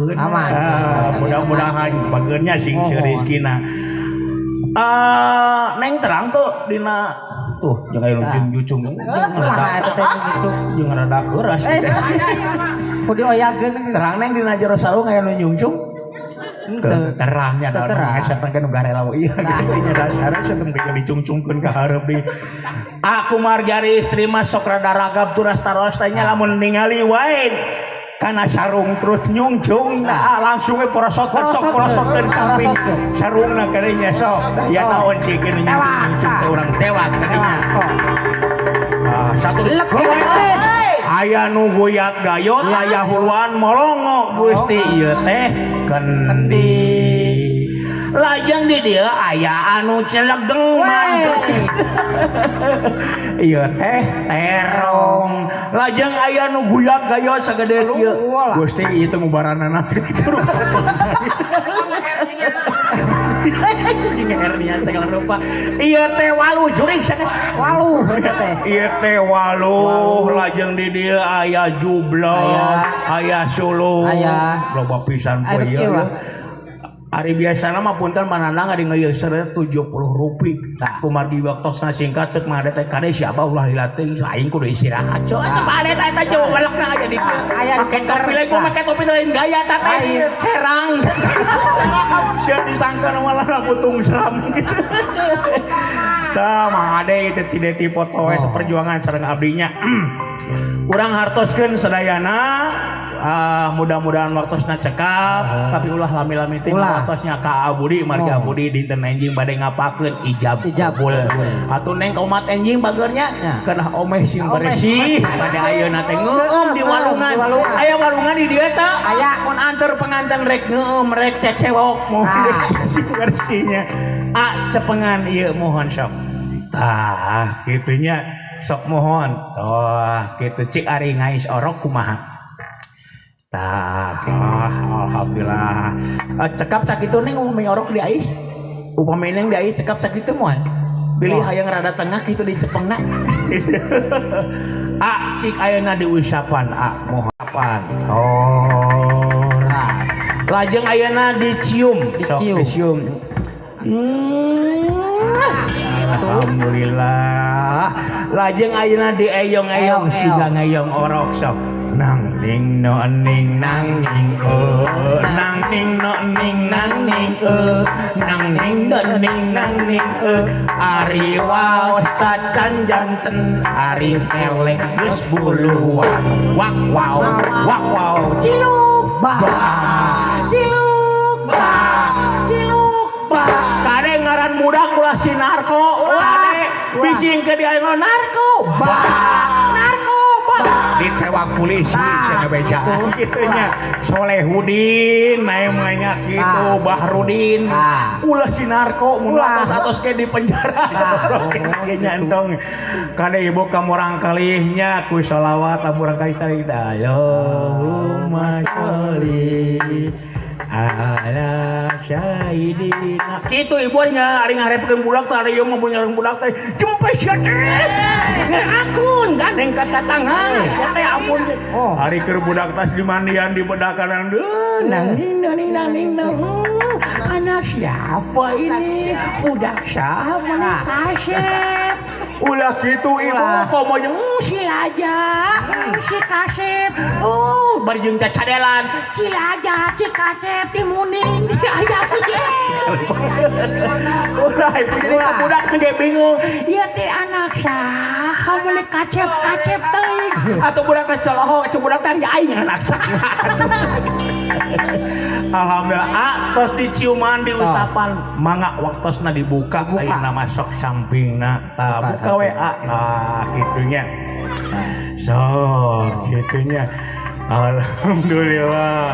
Aman. Ah, mudah-mudahan bageurnya sing Oh. serizkina. Ah, Neng, terang tuh dina tuh jeung aya Tah. jeung jucung. Kumaha eta teh gitu? Jeung rada keras. Eh, kudu dioyageun. Terang, Neng, dina jero sarung aya nu nyungcung? Henteu. Terangnya Teu terang. da eta kan nu garela ieu Tah. gitu nya, dasar teu keur dicungcungkeun ka hareup deui. Aku margari istri mah sok rada ragap turas taros teh nya, lamun ningali wae kana sarung terus nyungcung, nah, langsung we porosotkeun, sok porosotkeun samping Porosotkeun. Sarungna kadinya sok ya. Oh. Naon sih kini Tewak. nyungcung teh urang tewak kadinya. Tewak kok. Ah, satu. Lebih. Aya nu goyak gayot, aya huluan molongo. Gusti, ieu teh kendi. Lajeng di dieu aya anu celegeng mantep, ieu teh terong. Lajeng aya nu guyak gayot sagede kieu. Walah. Gusti, ieu teh ngubaranana jadi hernia segala rupa. Ieu teh walu jurig sagede. Waluh eta teh. Ieu teh waluh. Lajeng di dieu aya jublok, aya suluh. Aya. Loba pisan poe Aya ieu. kieu mah. Ari biasana mah punten manandang ari ngeuyeuseur 70 rupi. Tah. Kumargi waktosna singkat, cek mah teh kade siapa ulah lila teuing, aing kudu istirahat. Cok, cek Pak Ade teh eta jauh welekna aya di dieu. Aya di Make bener. topi lain, gua Tah. make topi lain gaya ta teh. Lain. Herang. Sia disangka malah putung seram gitu. Tah, Mang Ade itu tidak ti foto we Oh. seperjuangan sareng abdinya. Urang hartoskeun sadayana, ah, mudah-mudahan waktosna cekap, tapi ulah lami-lami teh Ulah. waktosnya ka Abudi margi Oh. Abudi dinten enjing bade ngapakeun ijab Ijab kabul. kabul. Atuh Neng, kaumat enjing bageurnya Ya. keunah omeh sing Omeh bersih sing pada bersih. ayeuna teh ngeueum di Ngeueum, walungan. di walungan. Aya walungan di dieu teh? Aya. Mun anteur pengantin rek ngeueum, rek cecewok mun Tah. sing bersihnya. Ah, cepengan ieu mohon sok. Tah, kitunya sok mohon. Tuh, kitu cik ari ngais orok kumaha? Tah, ah, alhamdulillah. Eh, cekap sakitu, Neng, upami orok diais. Upami Neng diais cekap sakitu moal? Pilih Moal. hayang rada tengah kitu dicepengna. Ah, cik ayeuna diusapan, ah, mohon apaan. Oh. Nah, Lajeng ayeuna dicium, sok Dicium. dicium. Alhamdulillah. Lajeng ayeuna dieyong-eyong Eyong-eyong. siga ngeyong orok sok. Nang ning no ning nang ning nang ning no ning nang ning nang ning no ning nang ning ari waos tacan janten, ari melek geus buluan, wak wow wak wow, ciluk ba ciluk ba ciluk ba. Kade ngaran budak ulah si narko, kade bising ke dia narko ba narko ba ditewak polisi Tah, cenah bejaan gitu. Gitu nya, Solehudin namanya gitu, Tah. Bahrudin. Tah. Ulah si narko mun Ulah. atos atos ke di penjara. Tah. Ge nyantong kade ibu kamurang kalihnya ku sholawat murang kalih tadi, Allahumma sholli ala sayyidina. Kitu ibu nya, ari ngarepkeun budak teh, ari ieu mah punya budak teh jempe sia teh akun gandeng ka tatangga sia teh, ampun. Oh. Ari keur budak tas dimandian di bedakan, nang ning nang ning nang ning nang. Anak siapa ini, budak siapa nih, kasep. Ulah gitu ibu. Ulah. Komo jeung si Laja, si Kasep, oh bari jeung cacadelan si Laja si Kasep timuning di aya. Ulah ibu, jadi Ulah. ka budak ge bingung, ieu teh anak saha meuli kacep kacep teuing, atau budak teh celohok cek budak teh, aing anak saha. Alhamdulillah, ah, tos diciuman, diusapan, mangga waktosna dibuka. Dibuka. Ayeuna masuk sampingna tah. Buka buka we samping. Ah, tah kitunya sok gitunya. Alhamdulillah.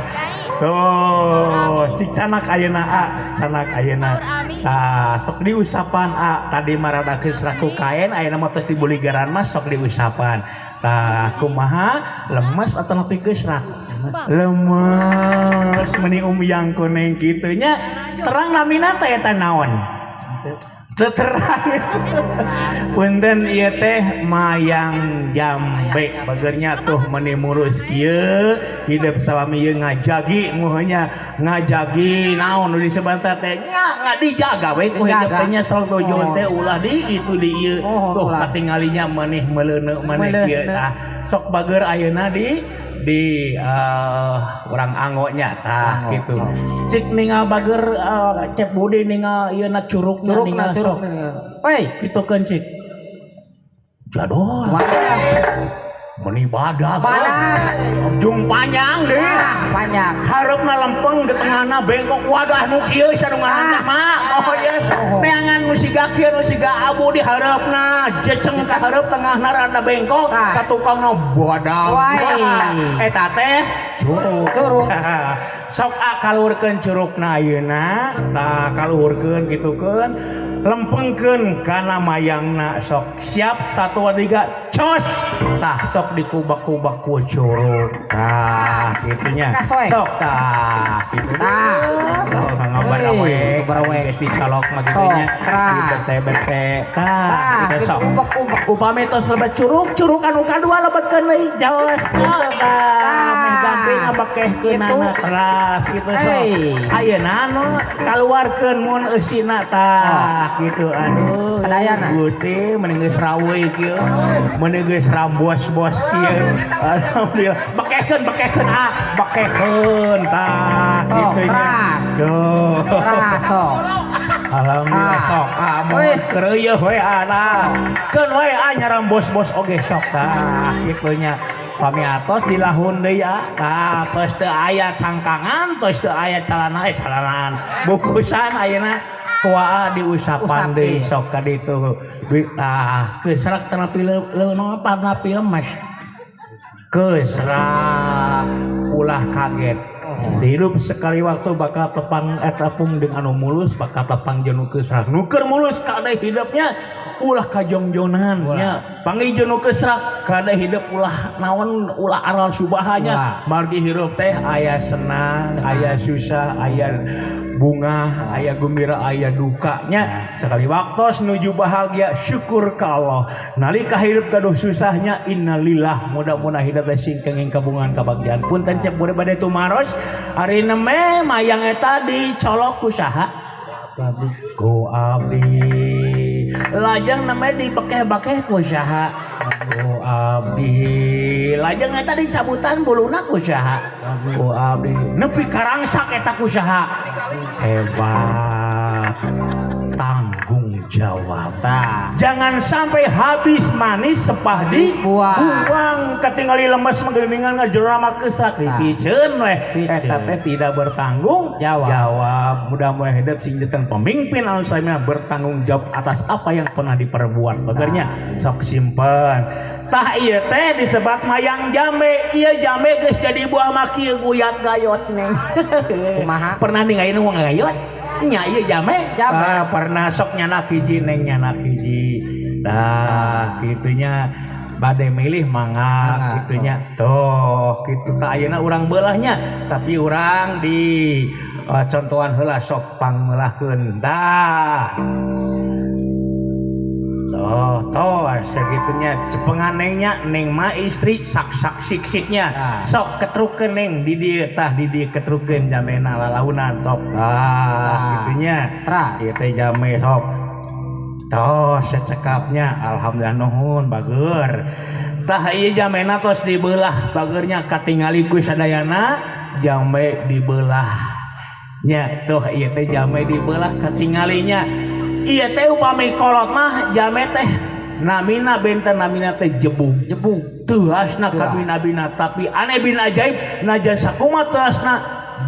Tuh, cik canak ayeuna, a, canak ayeuna. Tah, sok diusapan, a. Tadi mah rada geus raku kaen, ayeuna mah tos dibuligaran mah sok diusapan. Tah, kumaha, lemes atau nepi geus rak? Lemes, meni umyang kuning kitunya. Terang namina teh eta naon? Teu terang. Punten ieu teh mayang jambe bagernya tuh meni murus kieu hidup salami ieu ngajagi muhanya ngajagi naon nu disebat teh nya ngadijaga we ku hidup teh nya selalu tujuan teh ulah di itu di ieu tuh katinggalinya maneh meleuneu maneh kieu tah sok bager ayeuna di urang anggonya tah gitu. Cik ningal bager Cep Budi ningal ieu na curugna ningal sok. Hei, kitukeun cik. Jadol. Meni badag. Jung panjang deh. Panjang. Hareupna lempeng di tengahna bengkok wadah nu kieu sadunganan mah. Oh yes. Neangan nu siga kieu nu siga abu di hareupna, jeceng ka hareup tengahna rada bengkok, ka tukangna badag. Eta teh curug. Curug. Sok kaluhurkeun curugna ayeuna, tah kaluhurkeun kitukeun, lempengkeun kana mayangna sok siap 1 2 3 cos. Tah sok dikubak-kubak ku curug. Tah kitunya. Sok tah kitu. Tah. Ngabarawek, geus dicolok mah kitunya. Dibete-bete. Tah kitu sok. Upami tos lebet curug, curug anu kadua lebetkeun deui jos. Tah meh gamping ngabakehkeunana teras kitu sok. Ayeuna anu kaluarkeun mun eusina tah kitu aduh. Sadayana. Gusti mending geus raweuy kieu. Mending geus rambos-bos kieu. Alhamdulillah. Bekehkeun bekehkeun ah, bekehkeun tah kitu nya. Tuh. Teras sok. Alhamdulillah sok. Ah mun keureuyeun we ah. Keun we ah nyarambos-bos oge sok tah kitu nya. Pami atos dilahun deui ah. Tah tos teu aya cangkangan, tos teu aya calana calanaan. Bukusan ayeuna kuaa diusapan deui sok ka ditu. Ah keusrak tanapi leuneun panapi lemes. Keusrak ulah kaget. Hidup sekali waktu bakal tepang tepung dengan anu mulus bakal tepang jeung nu keusrak. Nu keur mulus kade hidupnya ulah kajongjonan nya. Panggih jeung nu keusrak kade hidup ulah naon ulah aral subahanya. Margi hirup teh aya senang, aya susah, aya bunga, aya gembira, aya dukanya. Sekali waktu menuju bahagia syukur ka Allah. Nalika hidup gaduh susahnya innalillah. Mudah-mudahan hidup teh sing kenging kabungan kabagjaan. Punten Cep Budi bade tumaros ari neme mayang eta dicolok ku saha? Ku abdi. Lajeng neme dibekeh-bekeh ku saha? Ku abdi. Lajeng eta dicabutan buluna ku saha? Ku abdi. Nepi karangsak eta ku saha? Hebat. Tanggung jawab. Jangan sampai habis manis sepah di buang. Ketinggali lemes menggelingan ngajero mah kesak dipiceun weh. Eta teh tidak bertanggung jawab. Mudah-mudahan hidup sing janten pemimpin anu samina bertanggung jawab atas apa yang pernah diperbuat. Bagernya sok simpen. Tah ieu teh disebat mayang jambe. Ieu jambe geus jadi buah mah kieu guyat gayot neng. Kumaha? Pernah ninggalin wong gayot? Nya ieu jambe. Ah, pernah sok nyanak hiji neng nyanak hiji. Tah kitunya bade milih mangga kitunya. Tuh kitu tah ayeuna urang beulahnya tapi urang di contohan heula sok pangmeulahkeun. Tah. Tuh, tuh segitunya cepengan nengnya neng mah istri sak-sak sik-siknya. Sok ketrukeun neng di dieu tah di dieu ketrukeun jamena lalaunan tok. Tah gitunya. Ieu teh jame sok. Tuh secekapnya alhamdulillah nuhun bager. Tah ieu jamena tos dibelah bagernya katingali ku sadayana jambe dibelah. Nya tuh ieu teh jambe dibelah katingalinya. Iya teh upami kolot mah jame teh namina benten namina teh jebug. Jebug. Teuasna kabina-bina tapi aneh bin ajaib najan sakumaha teuasna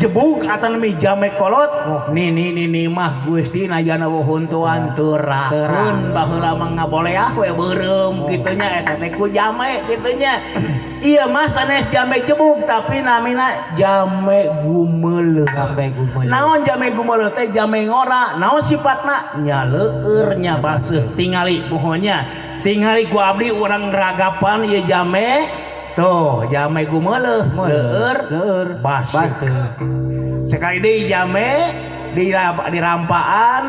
jebug atanapi jame kolot. Nini nini mah Gusti najana huntuan terakeun baheula mah ngaboleah we beureum kitunya eta teh ku jame kitunya. Iya mah sanes jame jebug tapi namina jame gumeuleuh. Jame gumeuleuh. Naon jame gumeuleuh teh jame ngora, naon sifatna nya leueur nya baseuh tingali puhonnya. Tingali ku abdi urang ragapan ieu jame tuh jame gumeuleuh leueur baseuh. Sekali deui jame dirampaan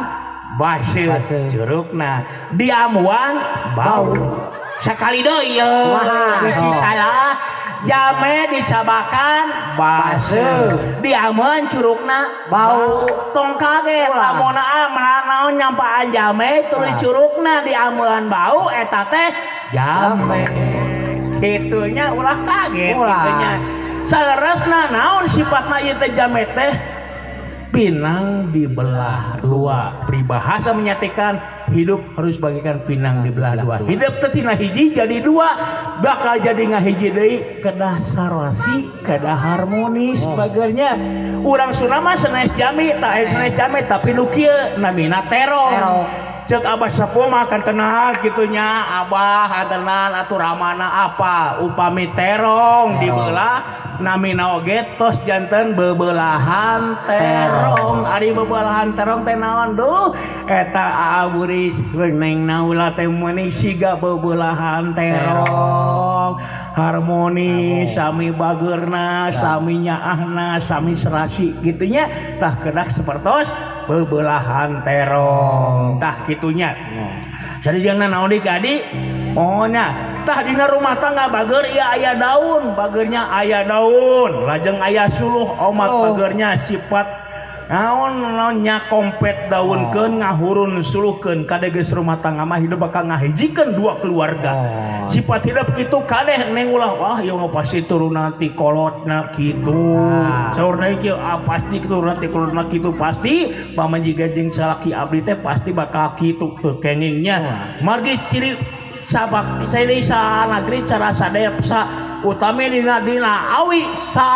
Baseuh Baseuh. Curugna diamuan bau. Sakali deui ye. Kumaha? Bisi Oh. salah. Jame dicabakan baseuh. Diamuan curugna Bau. Tong kaget Ulah. lamun naon nyampaan jame tuluy Ulah. curugna diamuan bau eta teh jame. Kitunya ulah kaget Ulah. kitunya. Saleresna naon sifatna ieu teh jame teh pinang dibelah dua. Peribahasa menyatakan hidup harus bagaikan pinang dibelah dua. Hidup teh tina hiji jadi dua, bakal jadi ngahiji deui kedah sarasi, kedah harmonis bagernya. Urang Sunda mah sanes jami, tak aya sanes jami tapi nu kieu namina terong. Terong. Cek abah sepuh mah kan tenang gitunya, abah tenang atuh ramana apa upami terong dibelah namina oge tos janten bebelahan terong. Ari bebelahan terong teh naon duh eta Aa Buris neng naula teh meuni siga bebelahan terong harmonis sami bageurna sami nyaahna sami serasi gitunya tah kedah sapertos bebelahan terong tah kitunya. Sadijana naon deui ka adi? Oh nya tah dina rumah tangga bager ieu aya daun, bagernya aya daun, lajeng aya suluh omat bagernya sifat naon naon nya kompet daunkeun ngahurun suluhkeun kade geus rumah tangga mah hidup bakal ngahijikeun dua keluarga. Sifat hidup kitu kadeh neng ulah wah ieu mah pasti turunan ti kolotna kitu. Saurna kieu ah pasti turunan ti kolotna kitu pasti pamajikan jeung salaki abdi teh pasti bakal kitu teu kengingnya. Margi ciri sabak ciri sanagri cara sadepsa utami dina dina awi sa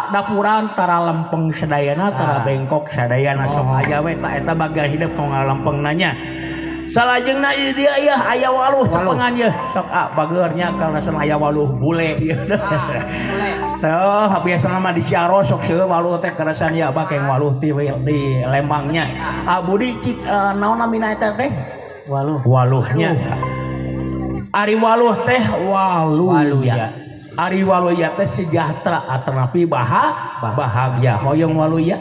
dapuran tara lempeng sadayana tara bengkok sadayana sok aya we ta eta bagian hidup nu ngalempeng nanya. Salajengna ieu dia ieu aya waluh cepengan ieu sok ah bageurnya karena sen aya waluh bule ieu. Teuh biasana mah di Ciaros sok seueur waluh teh keresan ya abah keng waluh ti di Lembangnya. Abudi cik naon namina eta teh? Waluh. Waluhnya. Ari waluh teh waluya. Ari waluya teh sejahtera atanapi bahagia. Hoyong waluya,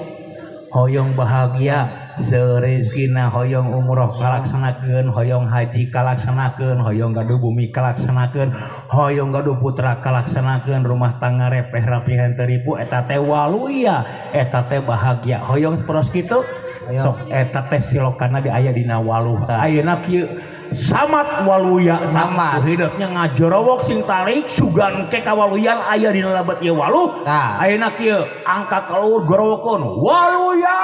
hoyong bahagia, serezkina hoyong umroh kalaksanakeun, hoyong haji kalaksanakeun, hoyong gaduh bumi kalaksanakeun, hoyong gaduh putra kalaksanakeun, rumah tangga repeh rapihan teu ripu eta teh waluya, eta teh bahagia. Hoyong saperos kitu? Sok eta teh silokana di aya dina waluh. Ayeuna kieu samat waluya samat hidupnya ngajorowok sing tarik sugan ke kawaluyan aya dina lebet ieu waluh. Ayeuna kieu angka kaluhur gorowokeun waluya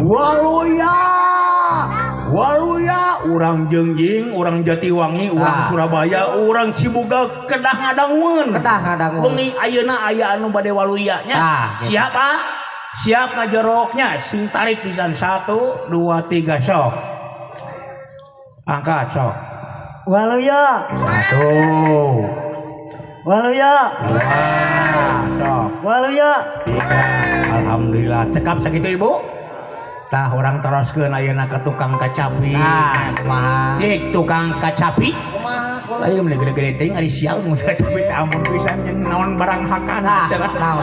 waluya waluya urang Jengjing urang Jatiwangi urang Surabaya urang Cibuga kedah ngadangueun kedah ngadangueun wengi ayeuna aya anu bade waluya nya. Siap ah siap ngajorowoknya sing tarik pisan 1 2 3 sok angkat sok. Waluya. 1. Waluya. 2. Sok. Waluya. 3. Alhamdulillah cekap sakitu ibu. Tah urang teroskeun ayeuna ka tukang kacapi. Nah, kumaha? Sik tukang kacapi. Kumaha? Ayo meni gede-gede teuing ari sial mun kacapi teh ampun pisan naon barang hakan. Nah,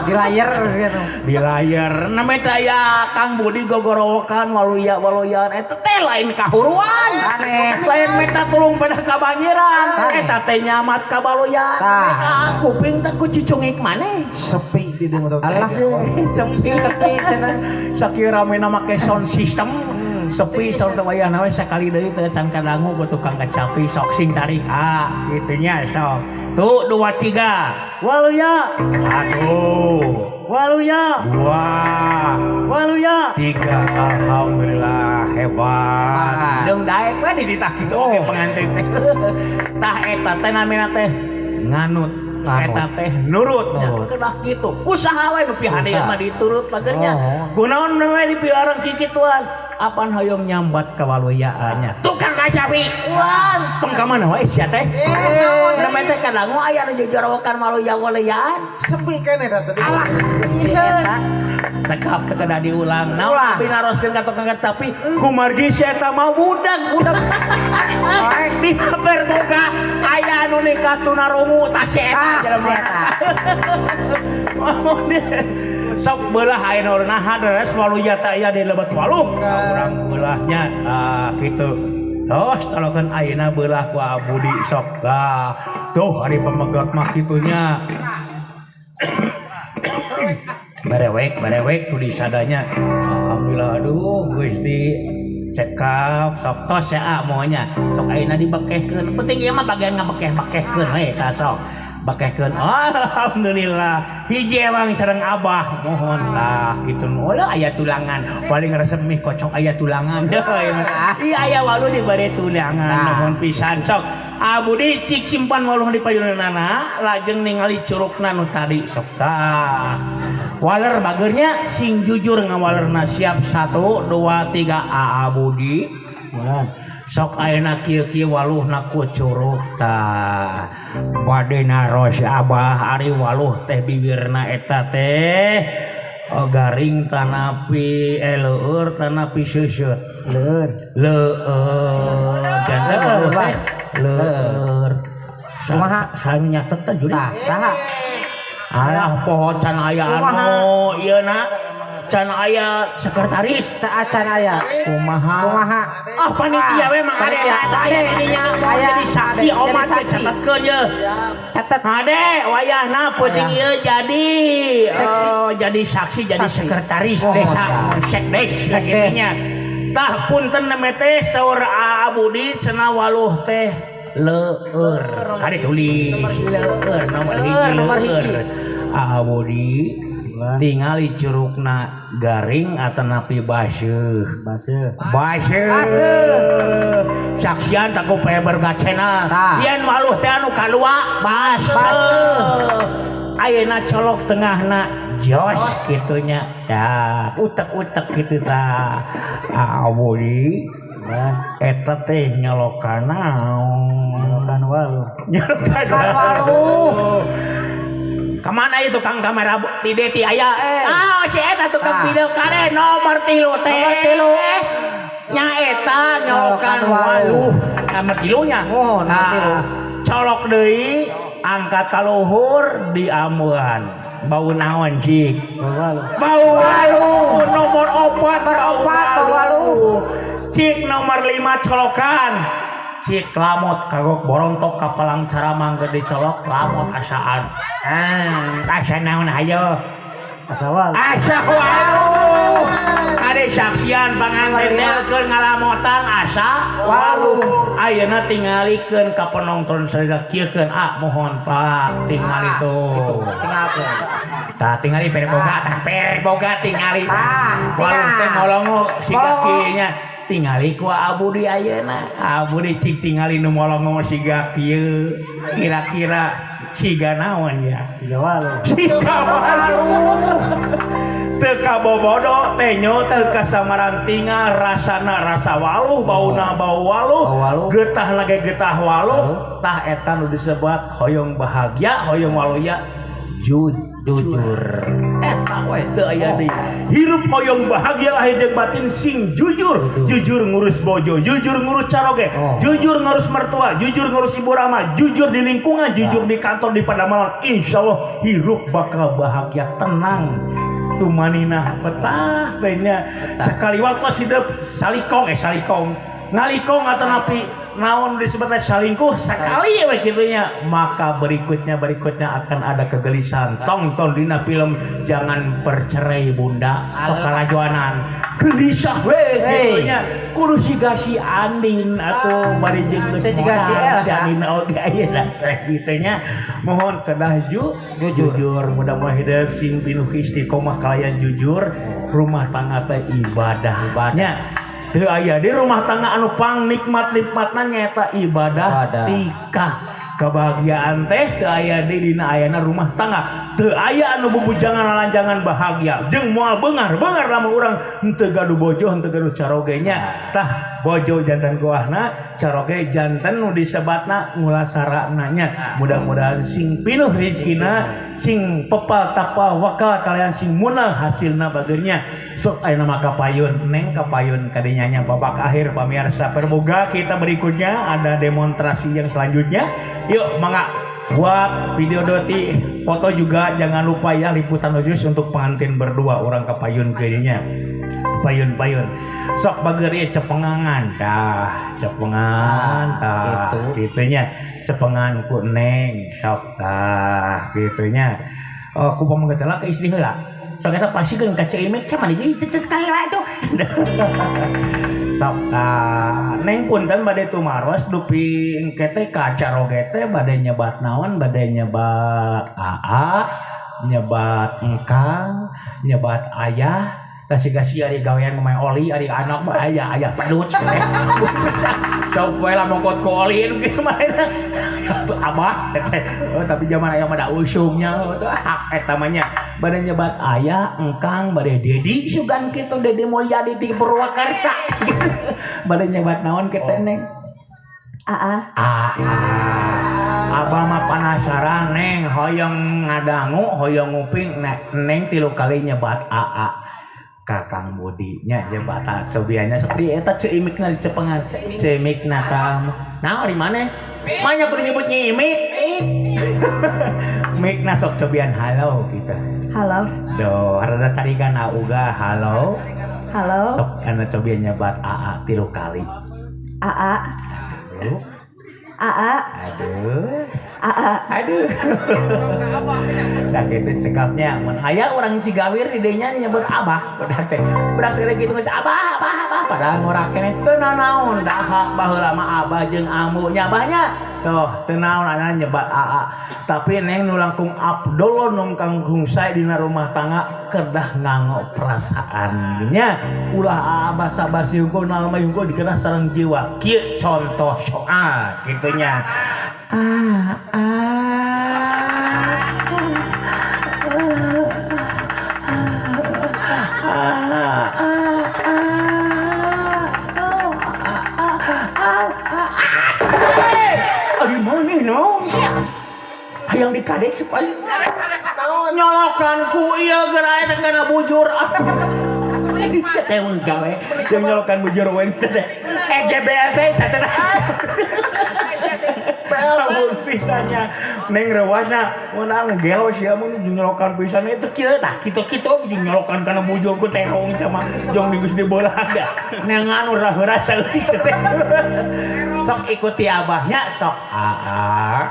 di layar gitu. Di layar namanya teh aya Kang Budi gogorowokan waluya waluyaan eta teh lain kahuruan. Sanes. Lain meta tulung pada kabanjiran eta teh nyamat kabaluyaan. Eta kuping teh ku cucungik maneh. Sepi di dieu motor. Alah, sepi sepi cenah. Sakieu ramena make sound system. Sepi saur teh wayahna we sakali deui teh can kadangu ku tukang kacapi sok sing tarik ah kitunya sok. Tuh 2 3. Waluya. 1. Waluya. 2. Waluya. 3. Alhamdulillah hebat. Deung daek we dititah kitu oge pengantin teh. Tah eta teh namina teh nganut. Eta teh nurut nya kedah kitu. Kusaha we nu pihadeuan mah diturut bagernya. Kunaon we dipilarang kikituan. Apan hoyong nyambat kawaluyaannya. Tukang kacapi ulan tong ka mana wae sia teh. Namanya teh kadangu aya nu jojorowokan waluya-waluyaan. Sepi kan eta tadi. Alah, Bisa. Cekap teu kedah diulang. Naon abi naroskeun ka tukang kacapi kumargi si eta mah budak budak. Di Perboga aya anu nikah tunarungu tah si eta jelema. Sok beulah aya nu naha deres waluya teh aya di lebet waluh. Urang beulahnya tah kitu. Tos colokan ayeuna beulah ku Abudi sok tah. Tuh ari pamegat mah kitunya. Barewek barewek tulisannya. Alhamdulillah aduh Gusti cekap sok tos ya monya. Sok ayeuna dibekehkeun. Penting ieu mah bagian ngabekeh-bekehkeun we tah sok. Bakehkeun. Alhamdulillah. Hiji emang sareng abah mohon lah kitu. Ulah aya tulangan. Paling resep mie kocok aya tulangan. Iya aya walu dibere tulangan. Nuhun pisan sok. Abudi cik simpan waluh di payunanana lajeng ningali curugna nu tadi sok tah. Waler bageurnya sing jujur ngawalerna siap 1 2 3 Abudi. Sok ayeuna kieu-kieu waluhna ku curug tah. Bade naros abah ari waluh teh bibirna eta teh garing tanapi leueur tanapi seuseut. Leueur. Leueur. Janten waluh teh leueur. Kumaha? Sami nyatet teh juri. Tah, saha? Alah poho can aya anu ieu na. Can aya sekretaris. Teu acan aya. Kumaha? Kumaha? Ah panitia we mah ade eta aya dinya mau jadi saksi omat teh catetkeun ye. Catet. Ade wayahna peuting ieu jadi jadi saksi jadi sekretaris desa sekdes kitu nya. Tah punten neme teh saur Abudi cenah waluh teh leueur. Kade tulis leueur nomor hiji leueur. Abudi tingali curugna garing atanapi baseuh. Baseuh. Baseuh. Saksian tak ku Feber Gacena. Yen waluh teh anu kadua baseuh. Ayeuna colok tengahna jos kitunya. Tah, utek-utek kitu tah. Abudi eta teh nyolokan naon? Nyolokan waluh. Nyolokan waluh. Kemana itu tukang kamera ti Deti aya? Ah si eta tukang video kare nomor 3 teh. Nomor 3. Nya eta nyolokan waluh. Nomor 3 nya. Oh, nomor 3. Colok deui angkat ka luhur diamuan. Bau naon cik? Bau waluh. Bau waluh nomor 4 Nomor 4 bau waluh. Cik nomor 5 colokan. Cik lamot kagok borontok kapalang caramang gede colok lamot asaan. Asa naon hayo? Asa waluh. Asa waluh. Ade saksian panganten keur ngalamotan asa waluh. Ayeuna tingalikeun ka penonton sadaya kieukeun ah mohon Pak tingali tuh. Tingalikeun. Tah tingali perboga tah perboga tingali. Waluh teh molongo siga kieu nya. Tingali ku Abudi ayeuna. Abudi cik tingali nu molongo siga kieu. Kira-kira siga naon ya? Siga waluh. Siga waluh. Teu kabobodo teh nyo teu kasamarantinga rasana rasa waluh, bauna bau waluh, getah lagi getah waluh. Tah eta nu disebat hoyong bahagia, hoyong waluya jujur. Eta we teu aya deui. Hirup hoyong bahagia lahir jeung batin sing jujur. Jujur ngurus bojo, jujur ngurus caroge, jujur ngurus mertua, jujur ngurus ibu rama, jujur di lingkungan, jujur di kantor, di padamalan. Insyaallah hirup bakal bahagia tenang. Tumaninah betah teh nya. Sekali waktu sidep salikong salikong. Ngalikong atanapi naon disebut teh salingkuh sekali we kitu nya, maka berikutnya akan ada kegelisahan. Tonton dina film Jangan Bercerai Bunda sok kalajuanan gelisah we kitu nya kudu siga si Andin atuh bari jeung geus si Andin oge ayeuna teh kitu nya. Mohon kedah jujur, mudah-mudahan hidup sing pinuh istiqomah kalayan jujur, rumah tangga teh ibadah nya. Teu aya di rumah tangga anu pang nikmat-nikmatna nyaeta ibadah tikah. Kebahagiaan teh teu aya di dina ayana rumah tangga. Teu aya anu bubujangan lalanjangan bahagia jeung moal beungar-beungar lamun urang henteu gaduh bojo henteu gaduh caroge nya. Tah Bojo jantan kuahna, caroge jantan nu disebatna ngulasarana nya. Mudah-mudahan sing pinuh rizkina, sing pepal tapal wakal kalian sing munal hasilna bageurnya. Sok ayeuna mah kapayun, neng kapayun kadinya nya babak akhir pamirsa. Permoga kita berikutnya ada demonstrasi yang selanjutnya. Yuk mangga buat video doti foto juga jangan lupa ya, liputan khusus untuk pengantin berdua orang kapayun kayaknya. Payun-payun sok bager ieu cepengangan tah, cepengan tah gitunya, cepengan ku neng sok tah gitunya. Oh ku pamenggeutela ka istri heula sok eta pasikeun ka Ceu Imik sama di cecet sekali lah tuh. Sok tah neng punten bade tumaros dupi engke teh ka caroge teh bade nyebat naon, bade nyebat aa, nyebat engkang, nyebat ayah. Kasih-kasih ari gawean main oli, ari anak mah ayah ayah pedut. Sok we lah mongkot ku oli nu kitu mah. Abah teh. Oh, tapi zaman aya mah da usumnya hak eta mah nya. Bade nyebat ayah, engkang, bade dedi sugan kitu Dedi Mulyadi ti Purwakarta. Bade nyebat naon kitu neng? Aa. Aa. Abah mah penasaran neng, hoyong ngadangu, hoyong nguping neng 3 kali nyebat aa. Kakang Budi nya jebatan cobiannya seperti eta Ceu Imikna dicepengan. Ceu Imikna kamu. Nah, di mana? Manya kudu nyebut Nyi Imik. Mikna sok cobian halo gitu. Halo. Duh, rada tarikan auga halo. Halo. Sok ana cobian nyebat aa 3 kali. Aa. Aduh. Aa. Aduh. Aa. Aduh. Sakitu cekapnya mun aya urang Cigawir di dinya nyebut abah budak teh. Budak sekali kitu geus abah abah abah padahal ngora keneh teu nanaon dahak baheula mah abah jeung ambu nya abahnya. Tuh teu naon ana nyebat aa. Tapi neng nu langkung abdol nu kangkung sae dina rumah tangga kedah nganggo perasaan nya. Ulah aa basa-basi hungkul nalma hungkul dikedah sareng jiwa. Kieu contoh soal kitunya. Ah ah hayang dikadek supaya nyolokan ku ieu geura eta kana bujur. Teh gawe sing nyolokan bujur we teh GBL teh sateh. Amun pisannya neng rewasna mun anu gelo sia mun nyolokan pisan itu kieu tah kitu-kitu nyolokan kana bujur ku terong sama jong geus dibolah da. Neng anu raheura saeutik teh. Sok ikuti abahnya sok aa.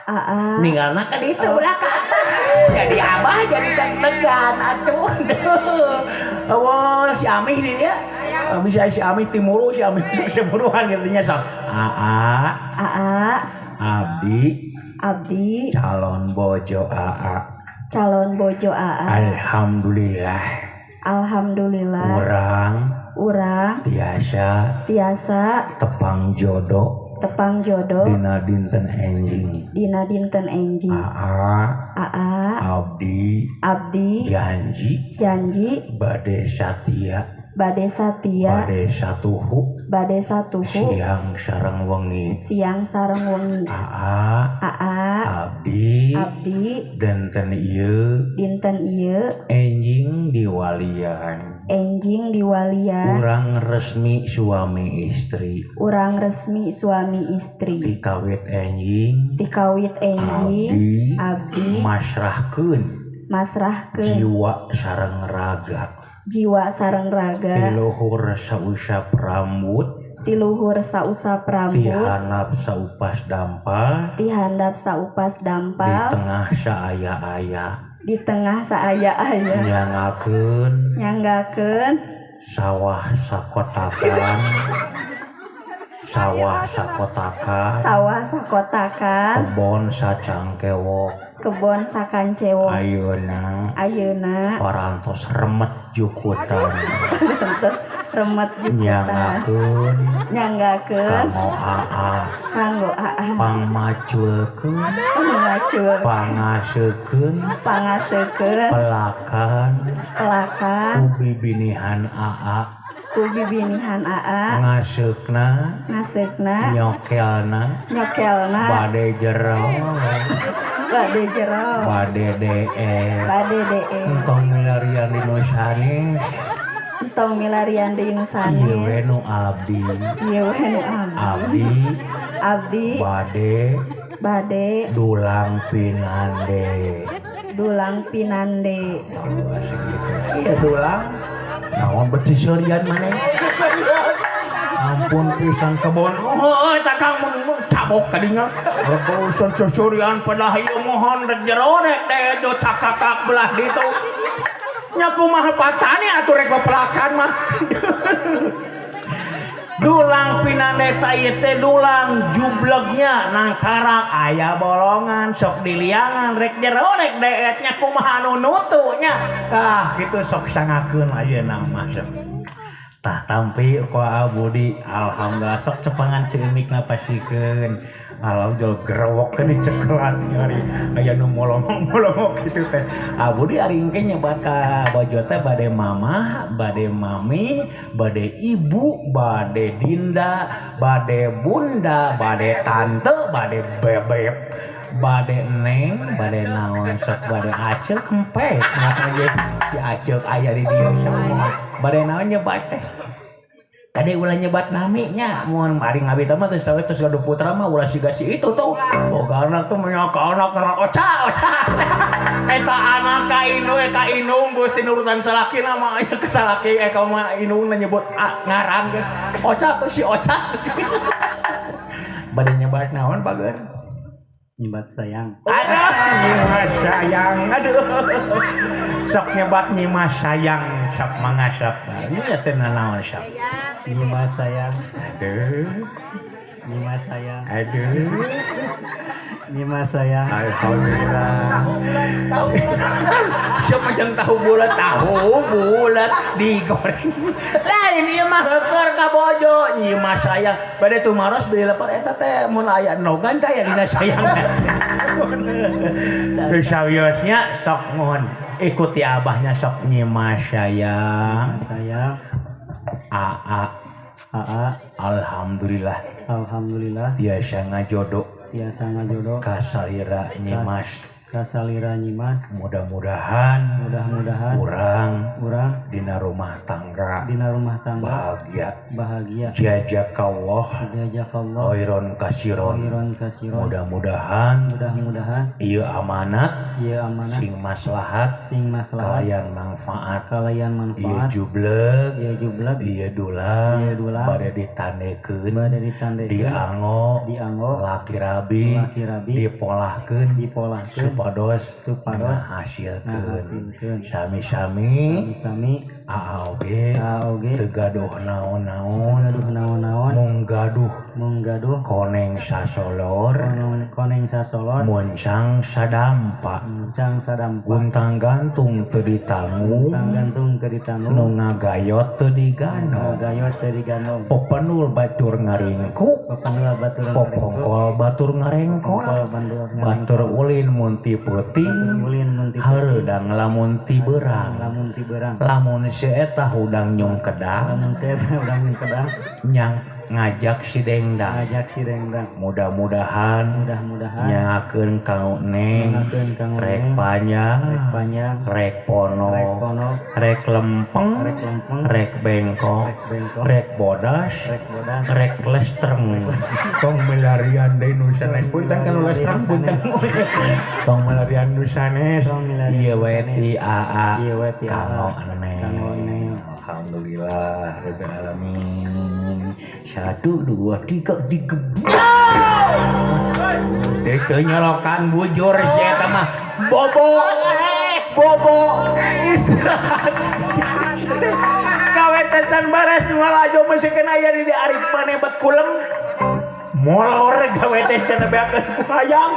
Aa. Ninggalna ka ditu ulah ka abah. Jadi abah jadi deg-degan atuh. Eueuh si Amih di dia. Bisa si Amih timuru si Amih seburuan kitu nya sok. Aa. Aa. Abdi. Abdi. Calon bojo aa. Calon bojo aa. Alhamdulillah. Alhamdulillah. Urang. Urang. Tiasa. Tiasa. Tepang jodoh. Tepang jodoh dina dinten enjing. Dina dinten enjing. Aa. Aa. Abdi. Abdi. Janji. Janji. Bade satia. Bade satia. Bade satuhu. Bade satuhu. Siang sareng wengi. Siang sareng wengi. Aa. Aa. Abdi. Abdi. Dinten ieu. Dinten ieu. Enjing diwalian. Enjing diwalian. Urang resmi suami istri. Urang resmi suami istri. Tikawit enjing. Tikawit enjing. Abdi. Abdi. Masrahkeun. Masrahkeun. Jiwa sareng raga. Jiwa sareng raga. Tiluhur sausap rambut. Tiluhur sausap rambut. Tihandap saupas dampal. Tihandap saupas dampal. Di tengah saaya-aya. Di tengah saaya-aya. Nyanggakeun. Nyanggakeun. Sawah sakotakan. Sawah sakotakan. Sawah sakotakan. Kebon sacangkewok. Kebon sakancewok. Ayeuna. Ayeuna. Parantos remet jukutan. Parantos remet jukutan. Nyanggakeun. Nyanggakeun. Kanggo aa. Kanggo aa. Pangmaculkeun. Pangmacul. Pangasekeun. Pangasekeun. Pelakan. Pelakan. Ku bibinihan aa. Ku bibinihan aa. Ngaseukna. Ngaseukna. Nyokelna. Nyokelna. Bade jero. Bade jero. Bade dee. Bade dee. Entong milarian di nu sanes. Entong milarian di nu sanes. Ieu we nu abdi. Ieu we nu abdi. Abdi. Abdi. Bade. Bade. Dulang pinande. Dulang pinande. Oh, segitu. Iya dulang. Naon beci seurian maneh? Ampun pisan kebon. Oh, eta Kang mun cabok kadinya. Urusan sesurian pada ieu mohon rek jero rek dejo cakakak belah ditu. Nya kumaha patane atuh rek pepelakan mah. Dulang pinande ta ieu teh dulang jublegnya nangkarak aya bolongan sok diliangan rek jero rek deet nya kumaha anu nutu nya. Tah kitu sok sangakeun ayeuna mah sok. Tah tampi ku Abudi alhamdulillah sok cepangan ceumikna pasikeun. Alhamdulillah gerewok ke dicekelan ari aya nu molongok-molongok kitu teh. Abudi ari engke nyebat ka bojo teh bade mamah, bade mami, bade ibu, bade dinda, bade bunda, bade tante, bade bebeb, bade neng, bade naon sok bade acek empek. Maka ge si acek aya di dieu semua. Bade naon nyebat teh? Kade ulah nyebat nami nya, mun ari ngabita mah geus terus gaduh putra mah ulah siga si itu tuh. Boga anak tuh nya ka anak ngaran Oca, Oca. Eta anak ka indung, ka indung geus tinurutan salakina mah aya ka salaki ka mah indungna nyebut ngaran geus. Oca tuh si Oca. Bade nyebat naon bager? Nyebat sayang. Aduh, nyimas sayang. Aduh. Sok nyebat nyimas sayang, sok mangasap. Ini teh nanaon sok. Nyimas sayang. Aduh. Nyimas sayang. Aduh. Nyimas sayang. Alhamdulillah. Siapa yang tahu bulat digoreng. Lain ieu mah heukeur ka bojo nyimas sayang. Bade tumaros beli lepat eta teh mun aya nogan teh aya dina sayang. Teu sawiosnya sok mohon ikuti abahnya sok nyimas sayang. Nyimas sayang. Aa. Aa. Alhamdulillah. Alhamdulillah. Tiasa ngajodoh. Tiasa ngajodoh. Kasalira nyimas. Kasalira nyimas. Mudah-mudahan. Mudah-mudahan. Urang. Dina rumah tangga. Dina rumah tangga. Bahagia. Bahagia. Jazakallah. Jazakallah. Khairon kasiron. Khairon kasiron. Mudah-mudahan. Mudah-mudahan. Ieu amanat. Ieu amanat. Sing maslahat. Sing maslahat. Kalayan manfaat. Kalayan manfaat. Ieu jubleg. Ieu jubleg. Ieu dulang. Ieu dulang. Bade ditandekeun. Bade ditandekeun. Diango. Diango. Laki rabi. Laki rabi. Dipolahkeun. Dipolahkeun. Supados ngahasilkeun. Sami-sami. Sami-sami. AOG. AOG. Teu gaduh naon-naon. Gaduh naon-naon. Mung gaduh. Mung gaduh. Koneng sasolor. Koneng sasolor. Muncang sadampa. Muncang sadampa. Guntang gantung teu ditanggung. Guntang gantung teu ditanggung. Nu ngagayot teu diganong. Ngagayot teu diganong. Popenul batur ngaringkuk. Popenul batur ngaringkuk. Popongkol batur ngarengkol. Batur ulin mun ti peuting. Hareudang lamun ti beurang. Lamun ti beurang. Lamun si eta hudang nyung kedang. Lamun si eta hudang nyung kedang. Nyang ngajak si dengdang. Ngajak si dengdang. Mudah-mudahan. Mudah-mudahan. Nyangakeun kang neng. Nyangakeun kang rek panjang. Rek panjang. Rek pono. Rek pono. Rek lempeng. Rek lempeng. Rek bengkok. Rek bengkok. Rek bodas. Rek bodas. Rek lestreng. Tong melarian deui nu sanes punten kan lestreng punten. Tong melarian nu sanes. Ieu we ti aa. Ieu we ti aa. Kanggo neng. Alhamdulillah rabbil alamin. 1 2 3 digebuk. Teu nyolokan bujur si eta mah. Bobo. Bobo istirahat. Gawe teh can bares nu lalajo mesikeun aya di ari maneh bet kulem. Molor gawe teh cenah beakeun ku hayang.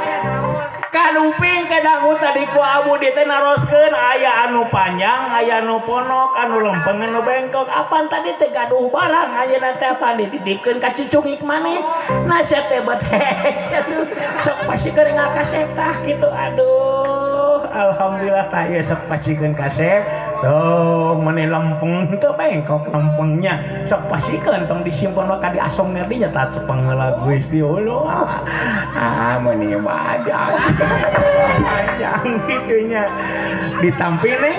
Kaduping kadangu tadi ku abu di teh naroskeun aya anu panjang, aya anu ponok, anu lempeng, anu bengkok. Apan tadi teh gaduh barang ayeuna teh apan dititipkeun ka cucungik maneh. Nah sia teh bet hese tuh. Sok pasti keur ngakasep tah kitu aduh. Alhamdulillah tah ieu sok pasikeun kasep. Tuh meuni lempeng teu bengkok lempengnya. Sok pasikeun tong disimpan maka diasong dinya tah cepeng heula Gusti Allah. Ah meuni badak. Panjang gitunya. Ditampi nih,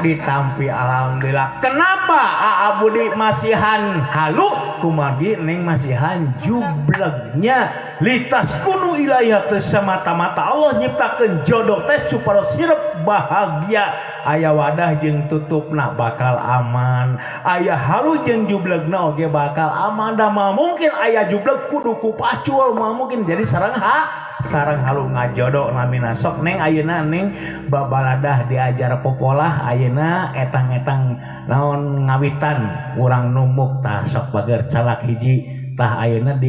ditampi alhamdulillah. Kenapa Aa Budi masihan halu kumargi neng masihan jublegnya litas kunu ilaiha teu semata-mata Allah nyiptakeun jodoh teh supaya sirep bahagia aya wadah jeung tutupna bakal aman aya halu jeung jublegna oge bakal aman da mah mungkin aya jubleg kudu ku pacul mah mungkin jadi sareng ha sareng halu ngajodoh namina sok neng ayeuna neng babaladah diajar popolah ayeuna etang-etang naon ngawitan urang numbuk tah sok bager calak hiji tah ayeuna di